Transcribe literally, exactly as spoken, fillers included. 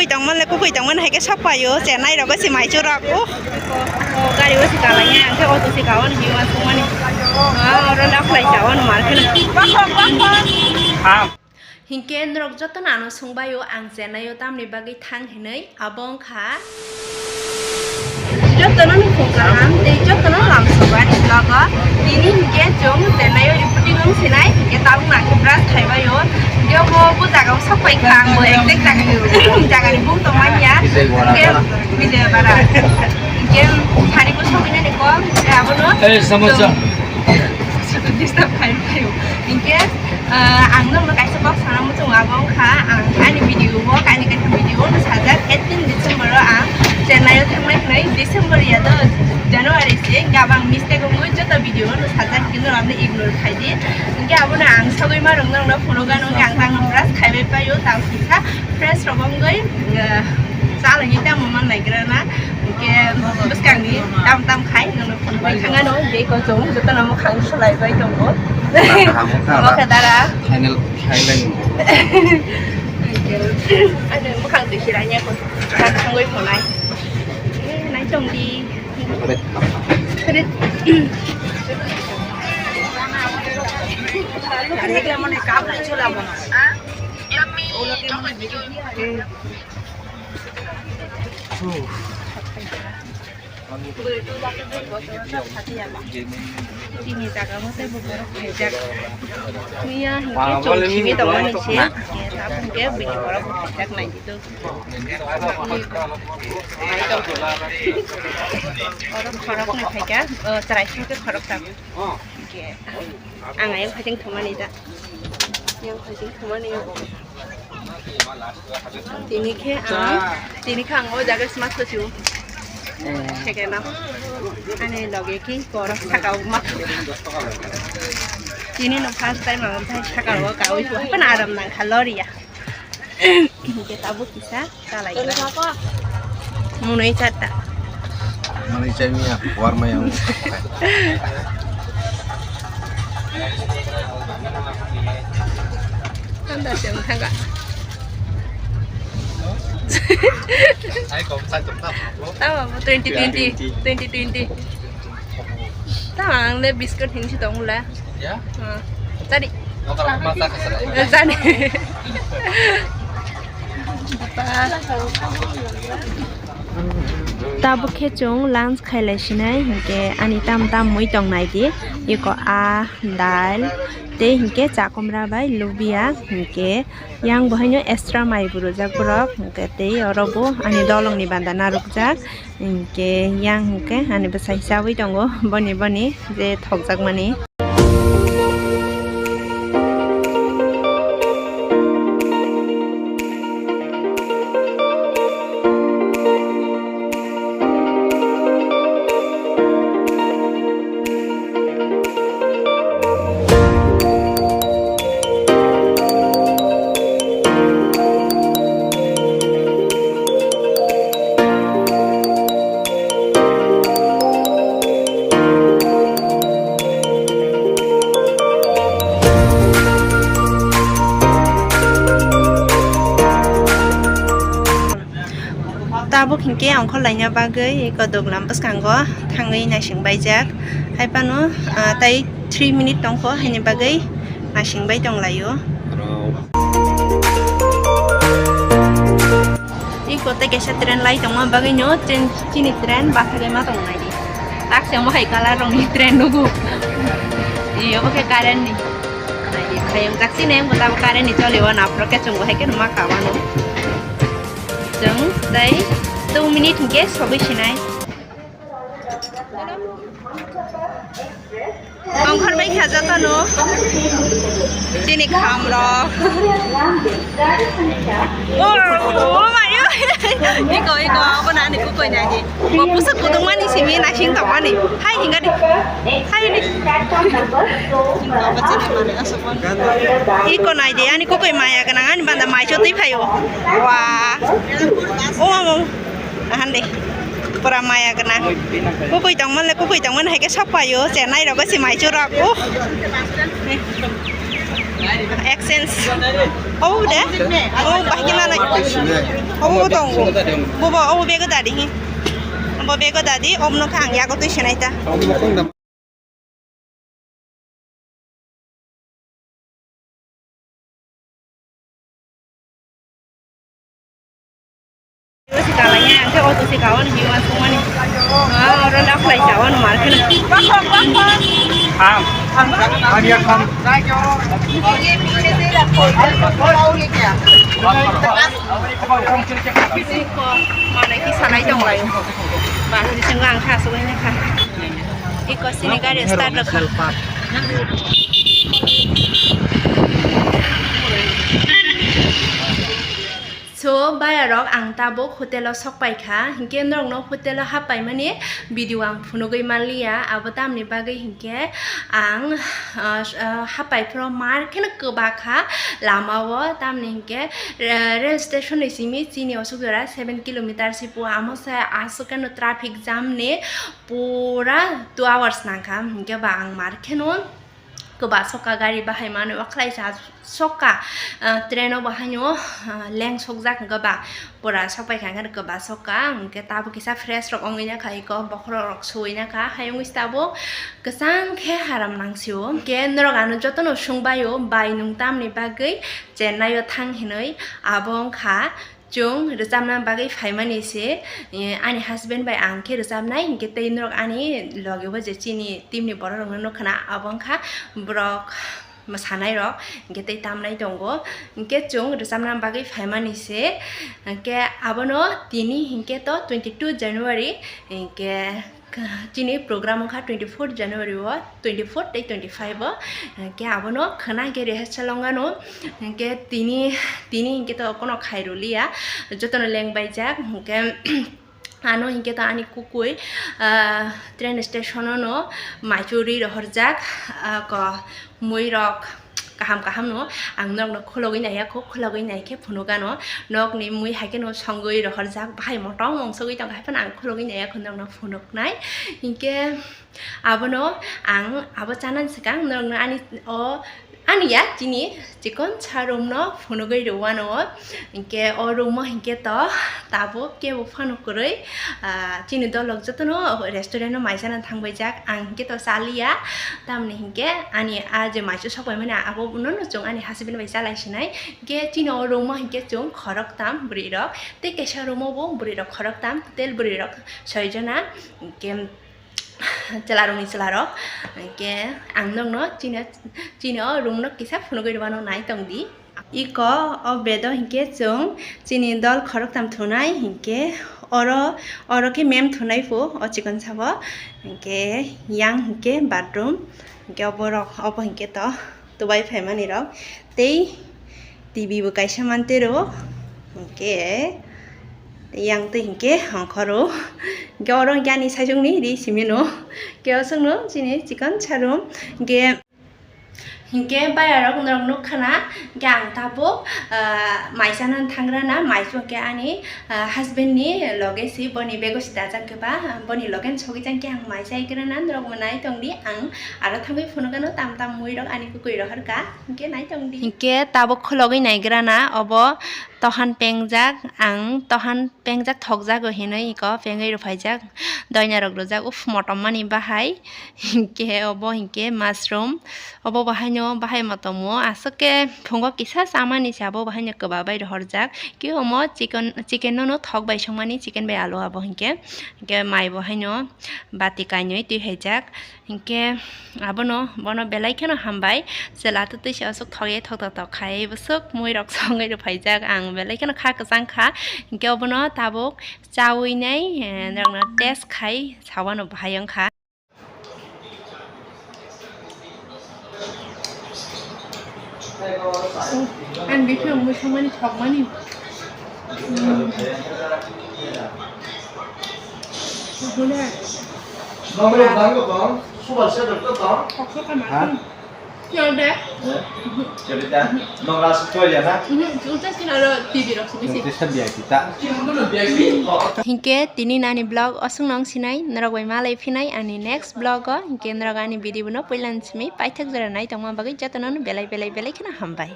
Kukui tongmani le, kukui tongmani hai khe sok paio, Chennai rogo se maichurok. Oh, oh, gari o se kalai ya, ang khe auto se kao ni hiwa sumani. Ah, oro dakhwlai kao ni mar kheno. Hinkhe norok jotono ano swngbaio ang Chennai o tamni bagwi thang hinwi, abo wngkha. Jotono nukhung kaham tei jotono lam sokani vlog o. Tini hinkhe chwng Chennai o reporting wng sinai, hinkhe tabuk nang khe brush khaibaio. Hinkhe omo bo jaga o sok pai kha, ang bo exact jaga ni, jaga ni bung tong manya. Hinkhe Vijayawada. Hinkhe thani bo sogwi nani kok, hinkhe abono. Eh, samosa. Disturb khai phaio. Hinkhe, ah, ang nokno kaisa kok sana muchungo, abo wngkha ang ani video o, kaini kaisa video no sajak, eighteen December o ang Chennai o thangmani hwnwi, December ya do January se, hinkhe abo ang mistake wngwi joto video no sajak, hinkhe norok ignore khai di. Hinkhe abono ang sagwi ma rwng nokno phunukgano, hinkhe ang tangno brush khaibai paio, tang kisa fresh rok wngwi, ah, chalogwi tamo man naigra na. Hinkhe bwskangni tam tam khai nono phunukgwi thangano, beko chwng jotono mwkhang swlaibai tongo. Kaham wngkha ba? Wngkha dara. Final highlight. Hinkhe ani mwkhang twi siranya ko thangwi phunai. Eh, nai tongdi. Tini jaga o teibo borok khaijak. Miya hinkhe chwng simi tongmani se, tabuk hinkhe bini borok bo khaijak nai di do. Oro khoroknwi phaikha, o chwrai khe khoroktham. Hinkhe ang ayang phaijak thumani da. Yang phaijak thumani. Tini khe ang, tini khe ang o jaga sma thuchu. Second o. Ani loge ki borok saka o ma. Tini no first time ang thai saka o ka o. Pana aram nang kha loriya. Hinkhe tabuk kisa kalai. Munui chatta. Munui chai miya, warmai ang. Anda siang thaga. Ai, kau sa tum ta. Tama mo twenty twenty, twenty twenty. Tama ang le biscuit hin si tong la. Ya? Tadi. Tadi. Tabuk khe chwng lunch khailai sinai, hinkhe ani tam tam mui tong nai di, eko a dal tei hinkhe chakomra bai lubia, hinkhe yang bo haino extra mai bo rwjak borok, hinkhe tei oro bo ani dolong ni banda narwkjak. Hinkhe yang hinkhe ani bwsai chawi tongo boni boni je thokjakmani. Tabuk hinkhe ongkhor laina bagwi eko duglam bwskango thangwi naising baijak. Haiphano, ah, tai three minute tongkho, haini bagwi naising bai tonglaio. Eko tei kaisa train lai tongma bagwino train, chini train bathagwi ma tongnai di. Taksa omo hai colour rokni train nugo. Iyo, obo khe current ni. Naidi, khayung jak chini wngkha tabuk current ni choli o, naphuru khe chwng bo hai khe ma ka mano. Chwng tei two minute hinkhe sogwi sinai. Ongkhor bai kha jotono. Chini kham rok. Oh, oh, mayo. Iko, iko, abo nani kukoi nani. Bo pusa kudung mani simi nasing tong mani. Hai hinga di. Hai di. Iko nai de, ani kukoi maya ganang, ani banda mai chotwi phaio. Wah. Oh, amo. Ahan de. Pura maya gwnang. Kukui tongmani le, kukui tongmani hai khe sok paio, Chennai rogo se maichurok. Uh. Exchange. Obo de? Obo bahai khe nanai. Obo bo tongo. Bo bo obo bego dadi hi. Bo bego dadi, obo no kha ang yago twi senai ta. Oro se kalai ya, hwnkhe auto se kawan hiyo aswk mani. Ah, oro na khlai sa, wano mar kheno. Am, am ya kham. Manai ki salai tong lai. Ba, ni sengga ang kha aswk wngkha. Iko sini gari start rwkha. So, bayarok ang tabuk hotel o sok paikha, hinkhe norokno hotel o hap paimani video ang phunugwi manliya, abo tamni bagwi hinkhe ang, ah, ah, hap paiphuru mar kheno kwbakha lama o, tamni hinkhe, eh, rail station ni simi chini osuk jora seven kilometer se pua, amo se aswk kheno traffic jam ni pura two hours nangkha, hinkhe ba ang mar kheno kwbasokha gari bahai manwi, o khlaisa sokha, ah, train o bo haino, ah, leng sokjak hwnkhe ba pura sokpai kha hwnkhe kwbasokha, hwnkhe tabuk kisa fresh rok wngwi nakha, eko bokhorok rok suwi nakha, hayung tabuk kwchang khe haram nangsio. Hwnkhe norok ano jotono swngbaio, bai nwng tamni bagwi Chennai o thang hinwi, abo wngkha Chwng rwchapna bagwi phaimani se, eh, ani husband bai ang khe rwchapnai, hinkhe tei norok ani loge o je chini team ni borok rokno nukha na, abo wngkha borok mwsanairok, hinkhe tei tamnai tongo. Hinkhe chwng rwchapna bagwi phaimani se, hinkhe abono tini hinkhe to twenty two January, hinkhe Ka-, chini program wngkha twenty four January o, twenty four tei twenty five o, eh, khe abono khwna khe rehearsal wngano, hinkhe tini, tini hinkhe to kono khairwliya, jotono lengbaijak, hinkhe ano hinkhe to ani kukui, ah, train station o no maichuri rohorjak, ah, ko muirok, kaham kaham no ang norokno khulogwi naiya kho, khulogwi nai khe phunukgano, nokni mui hai kheno songwi rohorjak, bahai motom ongsogwi tongkha, hai phano ang khulogwi naiya kho norokno phunuknai. Hinkhe abono ang abo chanani swkang norokno ani o, ani ya chini chikon sa room no phunugwi rwano. Hinkhe o room o hinkhe to tabuk kebo phano kwrwi, ah, chini dolok jotono restaurant o mai chana thangbaijak, ang hinkhe to chaliya, tamni hinkhe ani a je maichu sokbaimani abo bono no chwng ani husband bai chalai sinai, hinkhe chini o room o hinkhe chwng khoroktam bwrwi rok tei kaisa room o bo bwrwi rok khoroktam, total bwrwi rok soi jona, hinkhe chwla rokni chwla rok, hinkhe ang nokno chini, chini o room no kisa phunugwi rwmano nai tongdi. Iko o bed o hinkhe chwng chini dol khoroktham thunai, hinkhe oro, oro khe mem thunai pho o chikon sabo, hinkhe yang hinkhe bathroom, hinkhe oborok obo hinkhe to tubai phaimani rok tei T V bo kaisa mantero, hinkhe yang tei hinkhe hongkhoro, hinkhe oro hinkhe ani saichungni ri simino, hinkhe osongno chini chikon sa room, hinkhe Hinkhe bayarok norok nukha na, hinkhe ang tabuk, ah, mai chana thanggrana, mai chukhe ani, ah, husband ni loge si boni bego si dajak khe ba, boni loge sogwi jang khe ang mai chai grana, norok bo nai tongdi, ang aro thangwi phunukgano tam tam mui rok ani kwkwi rohorkha, hinkhe nai tongdi. Hinkhe tabuk khulogwi naigrana, obo tohan pengjak, ang tohan pengjak thokjago hinwi iko pengwi rwphaijak, doina rok rwjak, uff, motom mani bahai, hinkhe obo hinkhe mushroom. Obo bahaino bahai motomo aswk khe phungo kisa chamani se abo bahaino kwbabai rohorjak. Khe omo chicken, chicken no no thok bai songmani, chicken bai alu abo hinkhe. Hinkhe mai bahaino bati kainwi twi haijak. Hinkhe abono, bono belai kheno hambai. Chwla twtwi se aswk thok ye thok thok thok khai bwswk mui rok songwi rwphaijak. Ang belai kheno kha kwchang kha. Hinkhe obono tabuk chawi nai, eh, norokno test khai sawano bahai wngkha. Ang bisi ang bwswk mani thok mani. Hmm. Bune. Thok se kama. Ha? Chorita, nokra sukoi ya na? Chorita sini aro T V rok sini. Chorita V I P ta. Hinkhe tini nani vlog aswk nong sinai, norok bai malai phinai ani next vlog o. Hinkhe norok ani video no puilan simi paithak jora nai tongma bagwi jotono belai belai belai kheno hambai.